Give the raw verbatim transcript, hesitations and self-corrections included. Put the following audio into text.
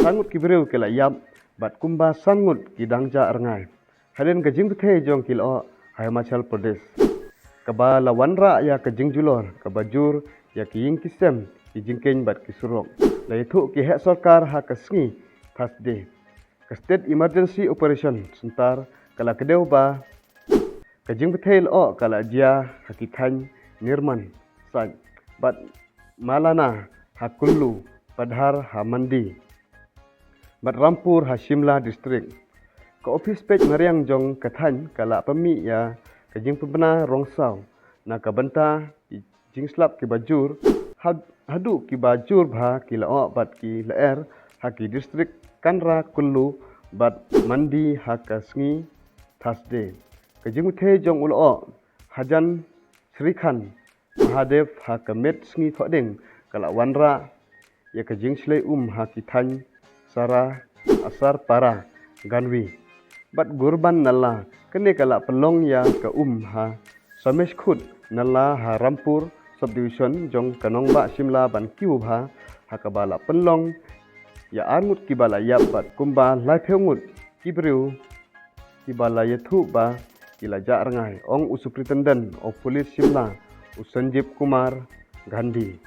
San ngut ki briew ki la iap bad kumba san ngut ki dang jah rngai hadien ka jingbthei jong ki lyoh ha Himachal Pradesh, kaba la wanrah ïa ka jingjulor kaba jur ïa ki ïing ki sem, ki jingkieñ bad ki surok. La ïathuh ki heh sorkar ha ka sngi Thursday. Ka State Emergency Operation Centre ka la kdew ba ka jingbthei lyoh ka la jia ha ki thaiñ Nirman Sait bad Malana ha Kullu, Padhar ha Mandi bad Rampur ha Shimla District. Ka ophis peit mariang jong ka thaiñ ka la pynmih ïa ka jingpynbna rong saw na ka bynta ki jingslap kiba jur, ha- haduh kiba jur bha ki lyoh bad ki lyer ha ki district Kanra, Kullu bad Mandi ha ka sngi Thursday. Ka jingbthei jong u lyoh Hajan Srikanth Mahadev ha ka miet sngi Thohdieng ka la wanrah ïa ka jingshlei um ha ki thaiñ Sara, Asarpara, Ganvi bad Gurban Nala. Kane ka la pynlong ïa ka um ha Sameshkhut Nala ha Rampur Subdivision jong ka nongbah Shimla ban kiew bha, ha kaba la pynlong ïa ar ngut kiba la iap bad kumba laiphew ngut ki briew kiba la ïathuh ba ki la jah rngai, ong u Superintendent of Police Shimla, u Sanjeev Kumar Gandhi.